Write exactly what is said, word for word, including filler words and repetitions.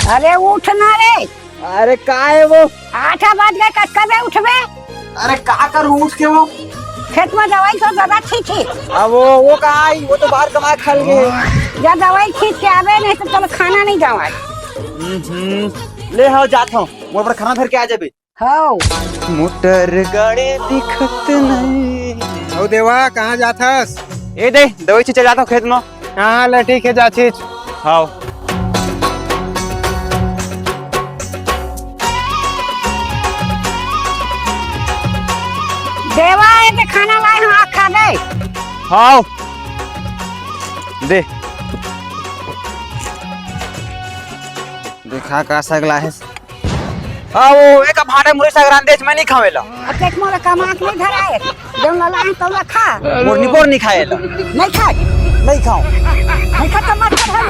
अरे उठ ना रे। अरे का है वो? आठ बज गए, कतका बे उठबे? अरे का करूँ उठ के वो? खेत में दवाई तो ज्यादा ठीक है। अब वो, वो कहाँ आई? वो तो बाहर कमाए खा लिए। जा दवाई खींच के आवे, नहीं तो चलो खाना नहीं दवाई। हम्म, ले हाव जात हूँ, मोर पर खाना धर के आ जाबे। हाव। मोटर गाड़ी दिखत नहीं। ओ देवा, कहाँ जात हस? ए दे, दवाई छींचे जात हूँ खेत में। हाँ, ले ठीक है, जा छींच। हाव। देवा, ए दे खाना लाए हूँ, आ खा बे। हाव। दे। देखा का सगला है। आ, वो एक भांडा मुरई साग रांधे, मैं नहीं खावेला। अब देख मोला कमा के नहीं धराए। जौन ला लाए तौन ला खा। मोर निपोर नहीं खाएला। नहीं खा। नहीं खाओ। नहीं खा तो मत खा।